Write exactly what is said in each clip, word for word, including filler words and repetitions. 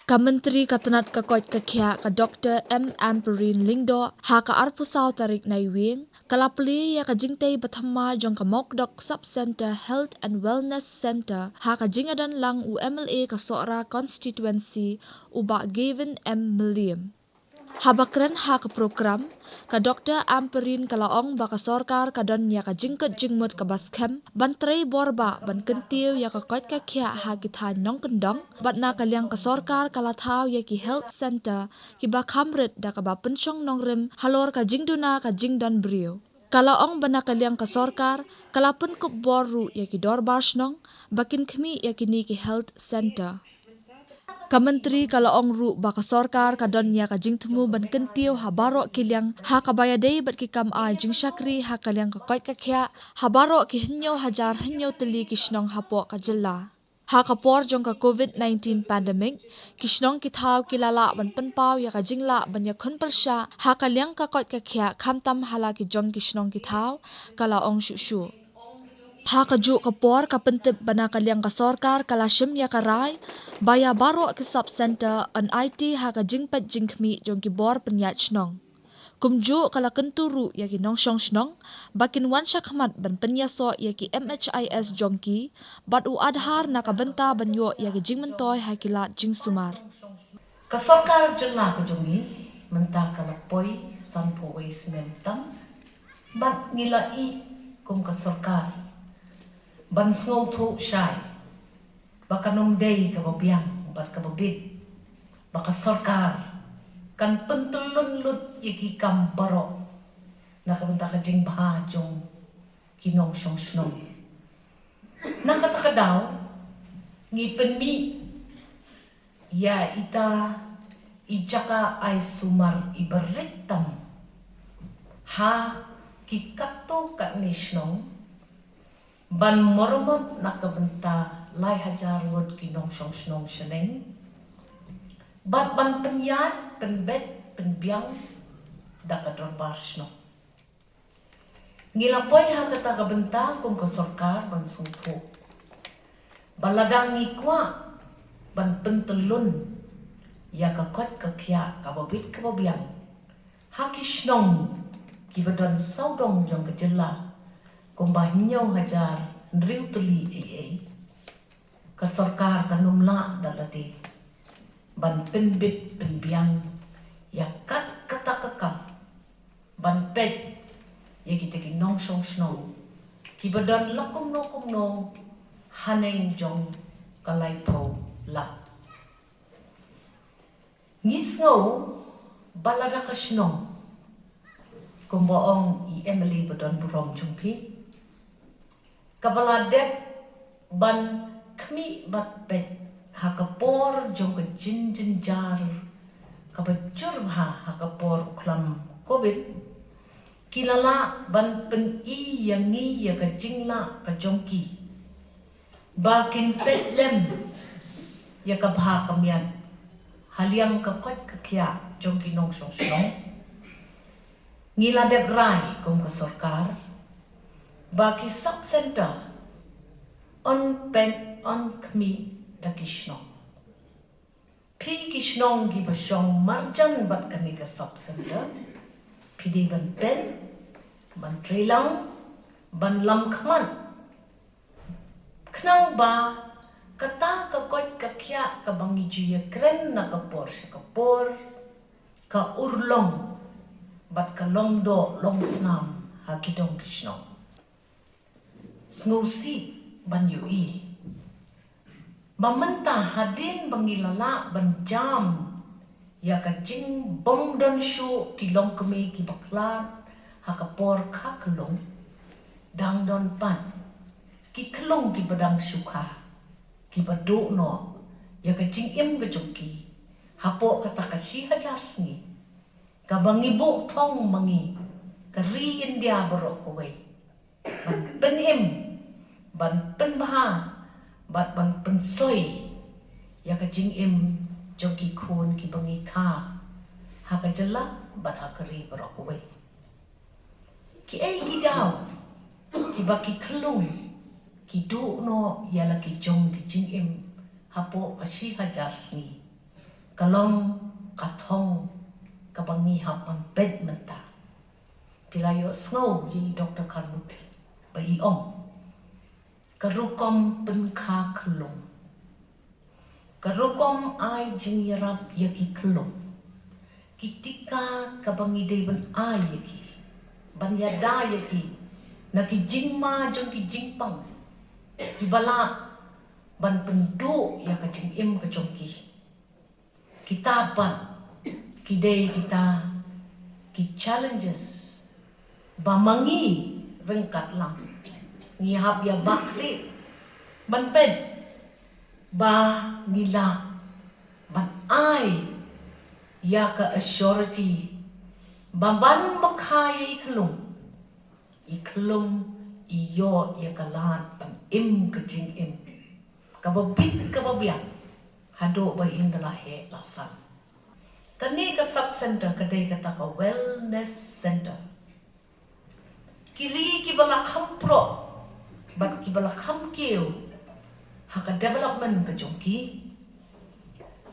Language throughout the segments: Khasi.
Ka Myntri ka tnat ka koit ka khiah ka Dr M Ampareen Lyngdoh ha ka arphew saw tarik Naiwieng ka la plie ïa ka jingtei ba thymmai jong ka Mawkdok Sub Centre Health and Wellness Centre ha ka jingïadon lang u MLA ka Sohra Constituency u Bah Gavin M Mylliem. Haba kren ha ka prokram, ka Dr Ampareen ka la ong ba ka sorkar ka don ïa ka jingkut jingmut kaba skhem ban trei bor bah ban kyntiew ïa ka koit ka khiah ha ki thaiñ nongkyndong, bad na ka liang ka sorkar ka la thaw ïa ki health centre kiba kham rit da kaba pynshong nongrim halor ka jingduna ka jingdon briew. Ka la ong ba na ka liang ka sorkar ka la pynkup bor ruh ïa ki dorbar shnong ba kin khmih ïa kine ki health centre. Ka Myntri ka la ong ruh ba ka sorkar ka don ïa ka jingthmu ban kyntiew ha baroh ki liang ha kaba ïadei bad ki kam ai jingshakri ha ka liang ka koit ka khiah ha baroh ki hynñiew hajar hynñiew tylli ki shnong hapoh ka jylla. Ha ka por jong ka Covid nineteen pandemic, ki shnong ki thaw ki la lah ban pynpaw ïa ka jinglah ban ïakhun pyrshah ha ka liang ka koit ka khiah khamtam ha la ki jong ki shnong ki thaw, ka la ong shuh shuh. Ha kajuh ka por ka pyntip ba na ka liang ka sorkar ka la shim ïa ka rai ba ïa baroh ki sub centre yn aiti ha ka jingpeit jingkhmih jong ki bor pynïaid shnong. Kumjuh ka la kyntu ruh ïa ki nongshong shnong ba kin wan shakhmat ban pynïasoh ïa ki MHIS jong ki bad u Aadhaar na ka bynta ban ïoh ïa ki jingmyntoi ha ki lad jingsumar. Ka sorkar jylla ka jong ngi mynta ka la poi sanphew wei snem tam, bad ngi la ïeh kum ka sorkar ban sngewthuh shai ba kan ym dei kaba biang bad kaba bit ba ka sorkar kan pyntyllun lut ïa ki kam baroh na ka bynta ka jingbha jong ki nongshong shnong. Na kata ka daw ngi pynmih ïa ita i jaka ai sumar i barit tam ha ki katto katne shnong ban maramot na ka bynta lai hajar ngut ki nongshong shnong shaneng, bad ban pynïaid pynbeit pynbiang da ka dorbar shnong. Ngi la poi ha kata ka bynta kum ka sorkar ban sngewthuh ba lada ngi kwah ban pyntyllun ïa ka koit ka khiah kaba bit kaba biang ha ki shnong kiba don sawdong jong ka jylla kumba hynñiew hajar hynriew tylli ei ei, ka sorkar kan ym lah da lade ban pynbit pynbiang ïa kat kata ka kam ban peit ïa kita ki nongshong shnong kiba don la kumno kumno haneng jong ka laiphew lak. Ngi sngew ba lada ka shnong, kumba ong i MLA ba don burom jong phi, kaba la dep ban khmih bad peit ha ka por jong ka jingjynjar kaba jur bha ha ka por u khlam Covid, ki la lah ban pyni ïa ngi ïa ka jinglah ka jong ki ba kin peit lem ïa ka bha ka miat ha liang ka koit ka khiah jong ki nongshong shnong. Ngi la dep rai kum ka sorkar ba ki sub centre yn peit yn khmih da ki shnong. Phi ki shnong kiba shong marjan bad kane ka sub centre, phi dei ban peit, ban trei lang, ban lam khmat, khnang ba kata ka koit ka khiah kaba ngi ju ïakren na ka por sha ka por ka urlong bad ka long doh long snam ha ki dong ki shnong. Sngewsih ban ïohi ba mynta hadien ba ngi la lah ban jam ïa ka jingbym don shuh ki longkmie kiba khlad ha ka por kha khyllung, dang don pat ki khyllung kiba dang shu kha kiba duh noh ïa ka jingim ka jong ki hapoh kata ka shi hajar sngi kaba ngi buh thong ma ngi ka ri India baroh kawei ban pynim, ban pynbha bad ban pynsoi ïa ka jingim jong ki khun kiba ngi kha ha ka jylla bad ha ka ri baroh kawei. Kiei ki daw kiba ki khyllung ki duh noh ïa la ki jong ki jingim hapoh ka shi hajar sngi? Ka long ka thong kaba ngi hap ban peit mynta. Phi la ïohsngew ïa i Doktor Kharmuthli ba i ong, ka rukom pynkha khyllung, ka rukom ai jingïarap ïa ki khyllung, ki tika kaba ngi dei ban ai ïa ki, ban ïada ïa ki na ki jingma jong ki jingpang, kiba lah ban pynduh ïa ka jingim ka jong ki. Kita pat ki dei kita ki challenges ba ma ngi ryngkat lang ngi hap ïa bakhleh ban peit ba ngi lah ban ai ïa ka assurity ba ban ba kha ïa i khyllung, i khyllung i ïoh ïa ka lad ban im ka jingim kaba bit kaba biang haduh ba in da la heh la san. Kane ka sub center ka dei kata ka wellness center. Ki ri kiba la kham proh bad kiba la kham kiew ha ka development ka jong ki,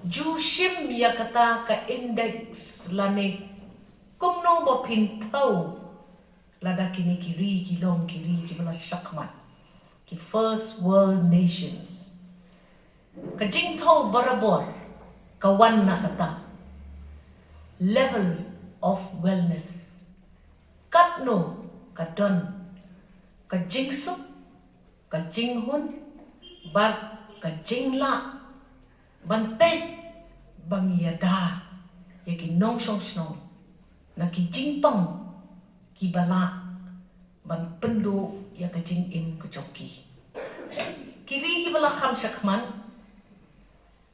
ju shim ïa kata ka index lane kumno ba phin thew lada kine ki ri ki long ki ri kiba la shakhmat, ki first world nations. Ka jingthew barabor ka wan na kata level of wellness. Katno ka don ka jingsuk, ka jinghun bad ka jinglah ban peit ba ngi ïada ïa ki nongshong shnong na ki jingpang kiba lah ban pynduh ïa ka jingim ka jong ki. Ki ri kiba la kham shakhmat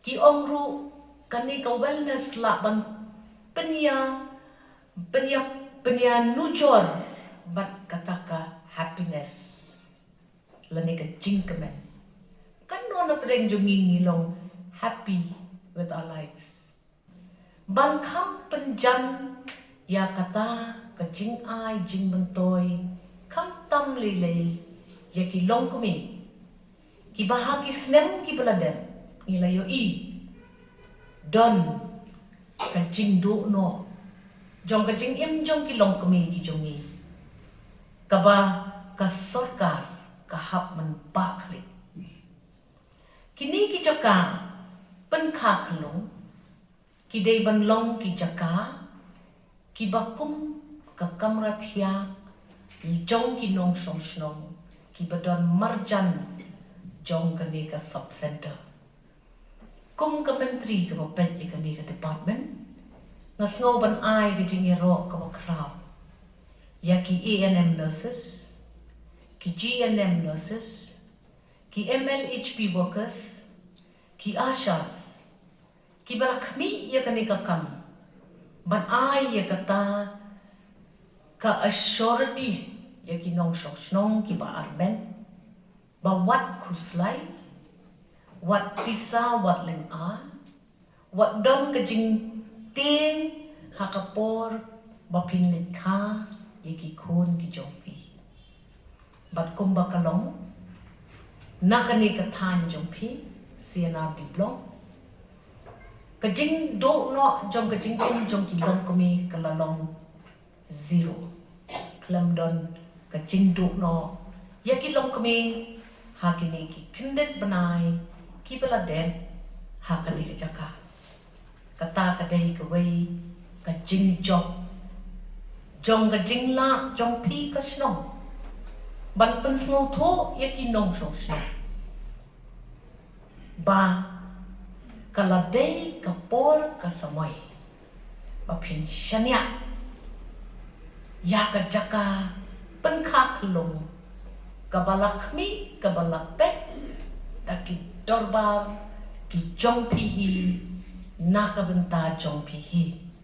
ki ong ruh kane ka wellness lah ban pynïa pynïa pynïa nujor bad kata ka happiness lane ka jingkmen. Katno na pdeng jong ngi ngi long happy with our lives. Ban kham pynjan ïa kata ka jingai jingmyntoi khamtam lei lei ïa ki longkmie kiba ha ki snem kiba la dep ngi la ïohi don ka jingduh noh jong ka jingim jong ki longkmie ki jong ngi kaba ka sorkar ka hap ban bakhleh. Kine ki jaka pynkha khyllung ki dei ban long ki jaka kiba kum ka kamra thiah jong ki nongshong shnong kiba don marjan jong kane ka sub center. Kum ka myntri kaba peit ïa kane ka department, nga sngew ban ai ka jingïaroh kaba khraw ïa ki A N M nurses, ki G N M nurses, ki M L H P workers, ki ASHAs, kiba la khmih ïa kane ka kam ban ai ïa kata ka assurity ïa ki nongshong shnong kiba armet ba wat khuslai, wat pisa, wat lynga, wat don ka jingtieng ha ka por ba phin leit kha ïa ki khun ki jong phi. Bad kumba ka long na kane ka thaiñ jong phi, C N R D block, ka jingduh noh jong ka jingim jong ki longkmie ka la long zero. Khlem don ka jingduh noh ïa ki longkmie ha kine ki khyndiat bnai kiba la dep ha kane ka jaka. Kata ka dei kawei ka jingjop jong ka jinglah jong phi ka shnong ban pynsngewthuh ïa ki nongshong shnong ba ka la dei ka por ka samoi ba phin shaniah ïa ka jaka pynkha khyllung kaba la khmih kaba la peit da ki dorbar ki jong phi hi na ka bynta jong phi hi.